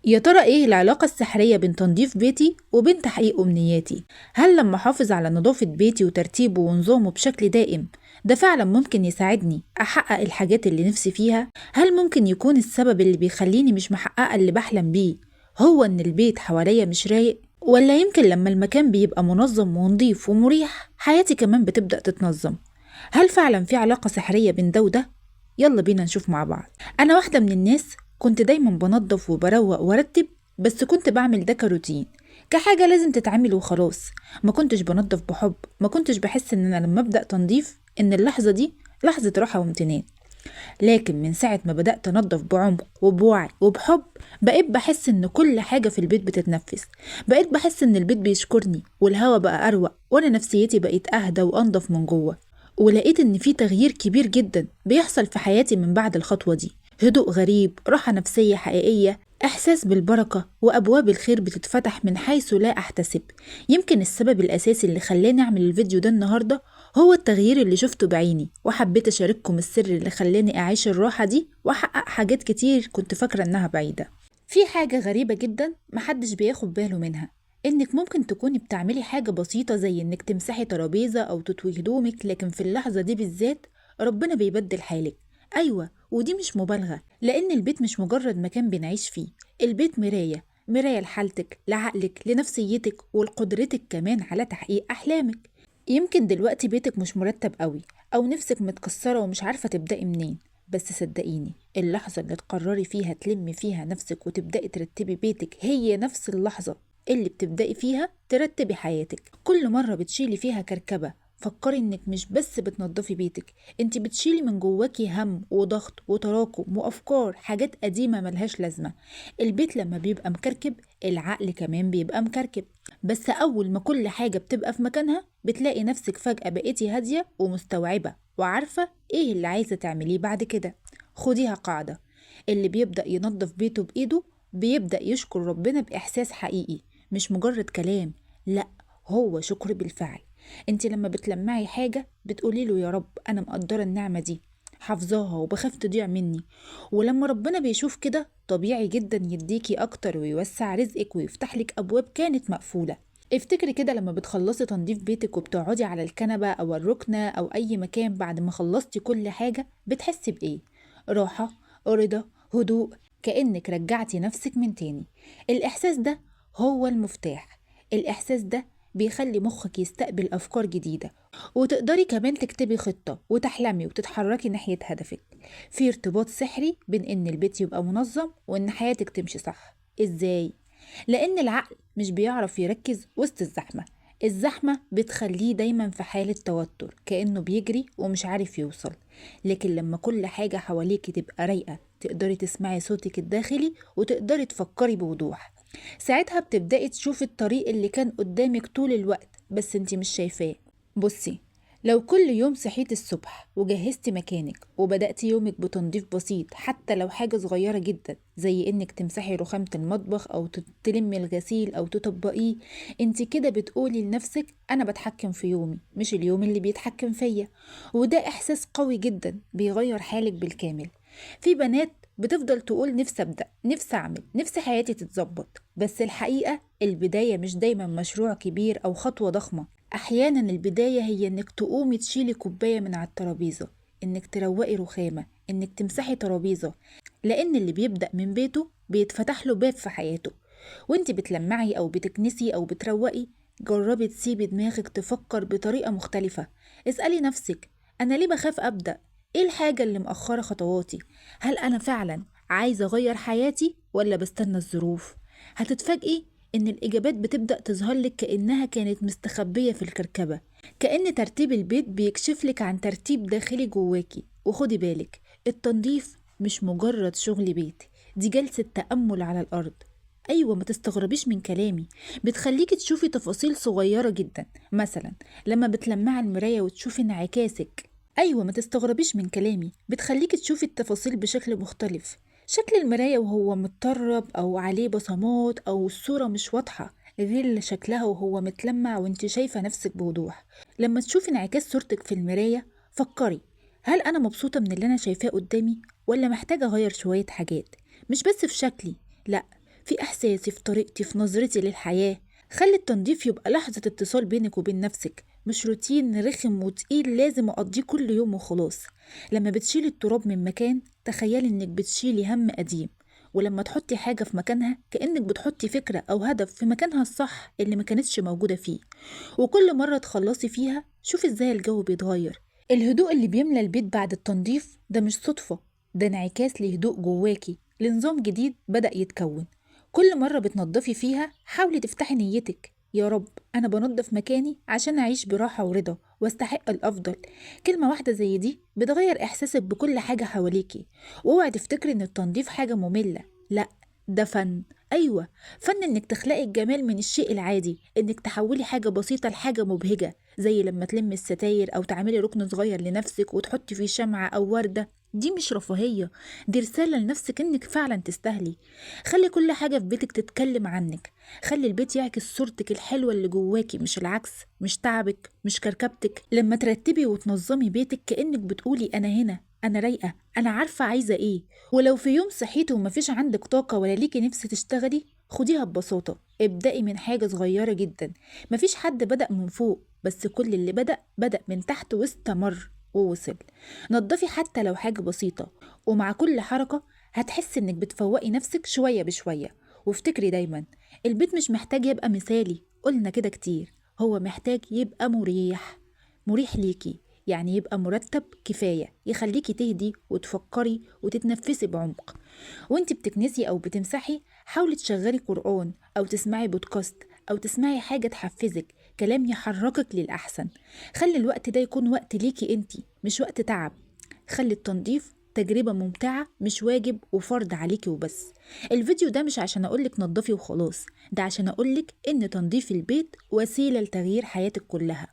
يا ترى ايه العلاقة السحرية بين تنظيف بيتي وبين تحقيق أمنياتي؟ هل لما أحافظ على نظافة بيتي وترتيبه ونظامه بشكل دائم ده فعلا ممكن يساعدني أحقق الحاجات اللي نفسي فيها؟ هل ممكن يكون السبب اللي بيخليني مش محققة اللي بحلم بيه هو إن البيت حواليا مش رايق؟ ولا يمكن لما المكان بيبقى منظم ونظيف ومريح حياتي كمان بتبدأ تتنظم؟ هل فعلا في علاقة سحرية بين ده وده؟ يلا بينا نشوف مع بعض. أنا واحدة من الناس كنت دايما بنظف وبروق وارتب، بس كنت بعمل ده كروتين، كحاجة لازم تتعمل وخلاص. ما كنتش بنظف بحب، ما كنتش بحس ان انا لما ابدأ تنظيف ان اللحظة دي لحظة راحة وامتنان. لكن من ساعة ما بدأت أنظف بعمق وبوعي وبحب، بقيت بحس إن كل حاجة في البيت بتتنفس، بقيت بحس إن البيت بيشكرني والهوا بقى أروق وأنا نفسيتي بقيت أهدى وأنظف من جوه. ولقيت إن في تغيير كبير جدا بيحصل في حياتي من بعد الخطوة دي، هدوء غريب، راحة نفسية حقيقية، إحساس بالبركة وأبواب الخير بتتفتح من حيث لا أحتسب. يمكن السبب الأساسي اللي خلاني أعمل الفيديو ده النهاردة هو التغيير اللي شفته بعيني، وحبيت أشارككم السر اللي خلاني أعيش الراحة دي وأحقق حاجات كتير كنت فاكرة إنها بعيدة. في حاجة غريبة جدا محدش بياخد باله منها، إنك ممكن تكوني بتعملي حاجة بسيطة زي إنك تمسحي ترابيزة أو تطوي هدومك، لكن في اللحظة دي بالذات ربنا بيبدل حالك. أيوة، ودي مش مبالغة، لأن البيت مش مجرد مكان بنعيش فيه، البيت مراية، مراية لحالتك، لعقلك، لنفسيتك، ولقدرتك كمان على تحقيق أحلامك. يمكن دلوقتي بيتك مش مرتب قوي أو نفسك متكسرة ومش عارفة تبدأي منين، بس صدقيني اللحظة اللي تقرري فيها تلمي فيها نفسك وتبدأي ترتبي بيتك هي نفس اللحظة اللي بتبدأي فيها ترتبي حياتك. كل مرة بتشيلي فيها كركبة فكري انك مش بس بتنظفي بيتك، انت بتشيلي من جواكي هم وضغط وتراكم وافكار، حاجات قديمة ملهاش لازمة. البيت لما بيبقى مكركب العقل كمان بيبقى مكركب، بس اول ما كل حاجة بتبقى في مكانها بتلاقي نفسك فجأة بقيتي هادية ومستوعبة وعارفة ايه اللي عايزة تعمليه بعد كده. خديها قاعدة، اللي بيبدأ ينظف بيته بإيده بيبدأ يشكر ربنا بإحساس حقيقي، مش مجرد كلام، لا هو شكر بالفعل. انت لما بتلمعي حاجة بتقولي له يا رب انا مقدرة النعمة دي، حافظاها وبخاف تضيع مني. ولما ربنا بيشوف كده طبيعي جدا يديكي اكتر ويوسع رزقك ويفتح لك ابواب كانت مقفولة. افتكري كده لما بتخلصي تنظيف بيتك وبتقعدي على الكنبة او الركنة او اي مكان بعد ما خلصتي كل حاجة بتحسي بايه؟ راحة، رضا، هدوء، كأنك رجعتي نفسك من تاني. الاحساس ده هو المفتاح، الاحساس ده بيخلي مخك يستقبل أفكار جديدة، وتقدري كمان تكتبي خطة وتحلمي وتتحركي ناحية هدفك. في ارتباط سحري بين إن البيت يبقى منظم وإن حياتك تمشي صح. إزاي؟ لأن العقل مش بيعرف يركز وسط الزحمة، الزحمة بتخليه دايما في حالة توتر كأنه بيجري ومش عارف يوصل. لكن لما كل حاجة حواليكي تبقى رايقة تقدري تسمعي صوتك الداخلي وتقدري تفكري بوضوح. ساعتها بتبدأي تشوفي الطريق اللي كان قدامك طول الوقت بس انتي مش شايفاه. بصي، لو كل يوم صحيتي الصبح وجهزتي مكانك وبدأتي يومك بتنظيف بسيط، حتى لو حاجة صغيرة جدا زي انك تمسحي رخامة المطبخ او تلمي الغسيل او تطبقيه، انت كده بتقولي لنفسك انا بتحكم في يومي مش اليوم اللي بيتحكم فيا. وده احساس قوي جدا بيغير حالك بالكامل. في بنات بتفضل تقول نفسي أبدأ، نفسي أعمل، نفسي حياتي تتظبط، بس الحقيقة البداية مش دايما مشروع كبير أو خطوة ضخمة. أحيانا البداية هي إنك تقومي تشيلي كوباية من على الترابيزة، إنك تروقي رخامة، إنك تمسحي ترابيزة، لأن اللي بيبدأ من بيته بيتفتح له باب في حياته. وانت بتلمعي أو بتكنسي أو بتروقي جربي تسيبي دماغك تفكر بطريقة مختلفة. اسألي نفسك أنا ليه بخاف أبدأ؟ ايه الحاجة اللي مأخرة خطواتي؟ هل أنا فعلا عايزة أغير حياتي ولا بستنى الظروف؟ هتتفاجئي إن الإجابات بتبدأ تظهر لك كأنها كانت مستخبية في الكركبة، كأن ترتيب البيت بيكشف لك عن ترتيب داخلي جواكي. وخدي بالك، التنظيف مش مجرد شغل بيت، دي جلسة تأمل على الأرض. أيوة، ما تستغربيش من كلامي، بتخليكي تشوفي تفاصيل صغيرة جدا، مثلا لما بتلمعي المراية وتشوفي انعكاسك. أيوة، ما تستغربيش من كلامي، بتخليكي تشوفي التفاصيل بشكل مختلف، شكل المراية وهو متطرب أو عليه بصمات أو الصورة مش واضحة غير شكلها وهو متلمع وانت شايفة نفسك بوضوح. لما تشوفي انعكاس صورتك في المراية فكري، هل أنا مبسوطة من اللي أنا شايفاه قدامي ولا محتاجة أغير شوية حاجات؟ مش بس في شكلي، لأ، في إحساسي، في طريقتي، في نظرتي للحياة. خلي التنظيف يبقى لحظة اتصال بينك وبين نفسك، مش روتين رخم وتقيل لازم أقضيه كل يوم وخلاص. لما بتشيلي التراب من مكان تخيلي إنك بتشيلي هم قديم، ولما تحطي حاجة في مكانها كأنك بتحطي فكرة أو هدف في مكانها الصح اللي ما كانتش موجودة فيه. وكل مرة تخلصي فيها شوفي إزاي الجو بيتغير. الهدوء اللي بيملى البيت بعد التنظيف ده مش صدفة، ده انعكاس لهدوء جواكي، لنظام جديد بدأ يتكون. كل مرة بتنظفي فيها حاولي تفتحي نيتك، يا رب أنا بنظف مكاني عشان أعيش براحة ورضا واستحق الأفضل. كلمة واحدة زي دي بتغير إحساسك بكل حاجة حواليكي. واوعي تفتكري إن التنظيف حاجة مملة، لا، ده فن. أيوة، فن إنك تخلقي الجمال من الشيء العادي، إنك تحولي حاجة بسيطة لحاجة مبهجة، زي لما تلمي الستاير أو تعملي ركن صغير لنفسك وتحطي فيه شمعة أو وردة. دي مش رفاهية، دي رسالة لنفسك إنك فعلا تستاهلي. خلي كل حاجة في بيتك تتكلم عنك، خلي البيت يعكس صورتك الحلوة اللي جواكي، مش العكس، مش تعبك، مش كركبتك. لما ترتبي وتنظمي بيتك كأنك بتقولي أنا هنا، أنا رايقة، أنا عارفة عايزة إيه. ولو في يوم صحيتي ومفيش عندك طاقة ولا ليكي نفس تشتغلي، خديها ببساطة، ابدأي من حاجة صغيرة جدا. مفيش حد بدأ من فوق، بس كل اللي بدأ بدأ من تحت واستمر ووصل. نظفي حتى لو حاجة بسيطة، ومع كل حركة هتحس إنك بتفوقي نفسك شوية بشوية. وافتكري دايما البيت مش محتاج يبقى مثالي، قلنا كده كتير، هو محتاج يبقى مريح، مريح ليكي، يعني يبقى مرتب كفاية يخليكي تهدي وتفكري وتتنفسي بعمق. وانت بتكنسي أو بتمسحي حاولي تشغلي قرآن أو تسمعي بودكاست أو تسمعي حاجة تحفزك، كلام يحركك للأحسن. خلي الوقت ده يكون وقت ليكي انتي، مش وقت تعب. خلي التنظيف تجربة ممتعة، مش واجب وفرض عليكي وبس. الفيديو ده مش عشان أقولك نظفي وخلاص، ده عشان أقولك إن تنظيف البيت وسيلة لتغيير حياتك كلها.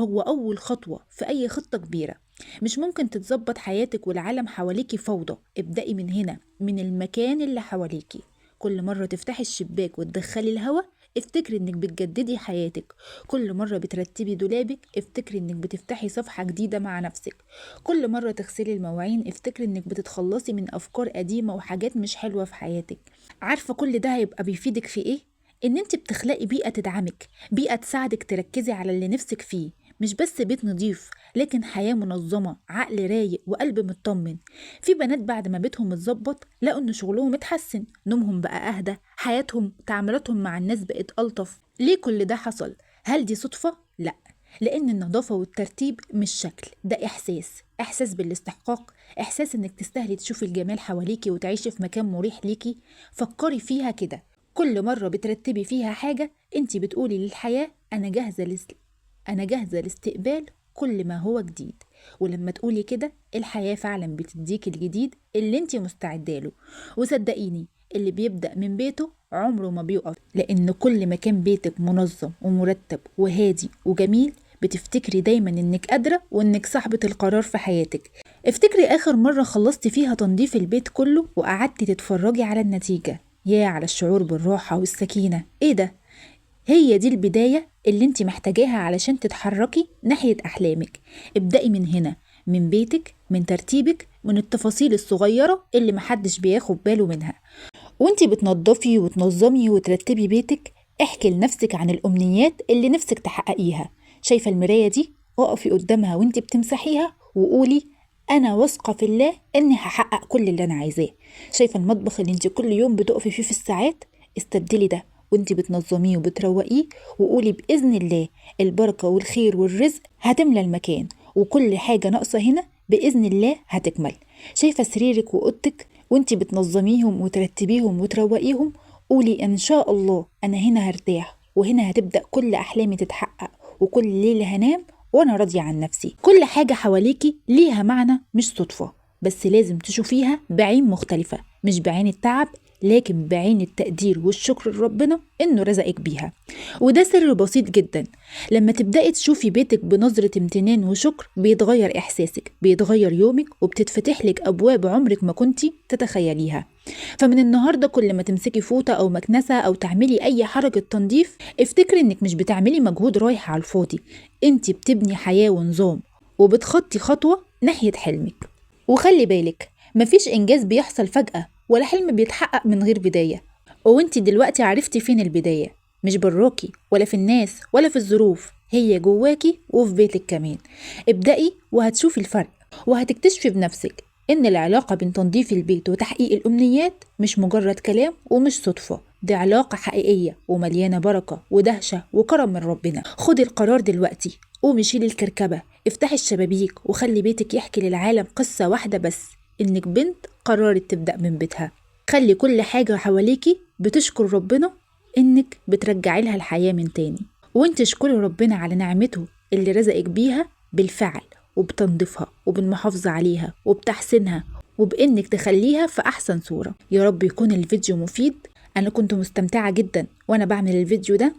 هو أول خطوة في أي خطة كبيرة. مش ممكن تتظبط حياتك والعالم حواليكي فوضى. ابدأي من هنا، من المكان اللي حواليكي. كل مرة تفتحي الشباك وتدخلي الهواء افتكري انك بتجددي حياتك. كل مرة بترتبي دولابك افتكري انك بتفتحي صفحة جديدة مع نفسك. كل مرة تغسلي المواعين افتكري انك بتتخلصي من افكار قديمة وحاجات مش حلوة في حياتك. عارفة كل ده هيبقى بيفيدك في ايه؟ ان انت بتخلقي بيئة تدعمك، بيئة تساعدك تركزي على اللي نفسك فيه. مش بس بيت نظيف، لكن حياة منظمة، عقل رايق وقلب مطمن. في بنات بعد ما بيتهم اتظبط لقوا ان شغلهم اتحسن، نومهم بقى اهدى، حياتهم، تعاملاتهم مع الناس بقت ألطف. ليه كل ده حصل؟ هل دي صدفة؟ لا، لأن النظافة والترتيب مش شكل، ده إحساس، إحساس بالاستحقاق، إحساس إنك تستاهلي تشوفي الجمال حواليكي وتعيشي في مكان مريح ليكي. فكري فيها كده، كل مرة بترتبي فيها حاجة انتي بتقولي للحياة أنا جاهزة لاستقبال كل ما هو جديد. ولما تقولي كده الحياة فعلا بتديك الجديد اللي انتي مستعدة له. وصدقيني اللي بيبدأ من بيته عمره ما بيقف، لأن كل ما كان بيتك منظم ومرتب وهادي وجميل بتفتكري دايما انك قادرة وانك صاحبة القرار في حياتك. افتكري آخر مرة خلصتي فيها تنظيف البيت كله وقعدتي تتفرجي على النتيجة، يا على الشعور بالراحة والسكينة. ايه ده؟ هي دي البداية اللي انت محتاجاها علشان تتحركي ناحية أحلامك. ابدأي من هنا، من بيتك، من ترتيبك، من التفاصيل الصغيرة اللي محدش بياخد باله منها. وانت بتنظفي وتنظمي وترتبي بيتك احكي لنفسك عن الأمنيات اللي نفسك تحققيها. شايفة المراية دي؟ اقفي قدامها وانت بتمسحيها وقولي أنا واثقة في الله إني هحقق كل اللي أنا عايزاه. شايفة المطبخ اللي انت كل يوم بتقفي فيه في الساعات؟ استبدلي ده وانت بتنظميه وبتروقيه وقولي بإذن الله البركة والخير والرزق هتملى المكان، وكل حاجة ناقصة هنا بإذن الله هتكمل. شايفة سريرك وأوضتك وانت بتنظميهم وترتبيهم وتروقيهم؟ قولي إن شاء الله أنا هنا هرتاح، وهنا هتبدأ كل أحلامي تتحقق، وكل ليلة هنام وأنا راضية عن نفسي. كل حاجة حواليكي ليها معنى، مش صدفة، بس لازم تشوفيها بعين مختلفة، مش بعين التعب لكن بعين التقدير والشكر لربنا إنه رزقك بيها. وده سر بسيط جدا، لما تبدأي تشوفي بيتك بنظرة امتنان وشكر بيتغير إحساسك، بيتغير يومك، وبتتفتح لك أبواب عمرك ما كنتي تتخيليها. فمن النهاردة كل ما تمسكي فوطة أو مكنسة أو تعملي أي حركة تنظيف افتكري إنك مش بتعملي مجهود رايح على الفاضي، انتي بتبني حياة ونظام وبتخطي خطوة ناحية حلمك. وخلي بالك مفيش إنجاز بيحصل فجأة ولا حلم بيتحقق من غير بداية. وانتي دلوقتي عرفتي فين البداية، مش براكي ولا في الناس ولا في الظروف، هي جواكي وفي بيتك كمان. ابدأي وهتشوفي الفرق، وهتكتشفي بنفسك إن العلاقة بين تنظيف البيت وتحقيق الأمنيات مش مجرد كلام ومش صدفة، دي علاقة حقيقية ومليانة بركة ودهشة وكرم من ربنا. خدي القرار دلوقتي، قومي شيلي الكركبة، افتحي الشبابيك، وخلي بيتك يحكي للعالم قصة واحدة بس، إنك بنت قررت تبدأ من بيتها. خلي كل حاجة حواليكي بتشكر ربنا إنك بترجعي لها الحياة من تاني، وانت اشكري ربنا على نعمته اللي رزقك بيها بالفعل، وبتنظيفها وبالمحافظة عليها وبتحسينها وبإنك تخليها في أحسن صورة. يا رب يكون الفيديو مفيد. أنا كنت مستمتعة جدا وأنا بعمل الفيديو ده،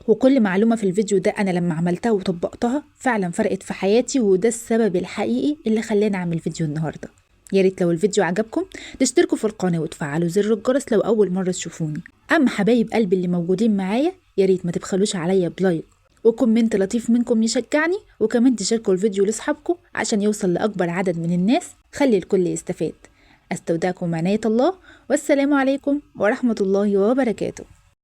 وكل معلومة في الفيديو ده أنا لما عملتها وطبقتها فعلا فرقت في حياتي، وده السبب الحقيقي اللي خلاني أعمل فيديو النهاردة. يا ريت لو الفيديو عجبكم تشتركوا في القناة وتفعلوا زر الجرس لو أول مرة تشوفوني. أما حبايب قلبي اللي موجودين معايا، يا ريت ما تبخلوش عليا ب like و comment لطيف منكم يشجعني، وكمان تشاركوا الفيديو لأصحابكم عشان يوصل لأكبر عدد من الناس، خلي الكل يستفاد. أستودعكم عناية الله، والسلام عليكم ورحمة الله وبركاته.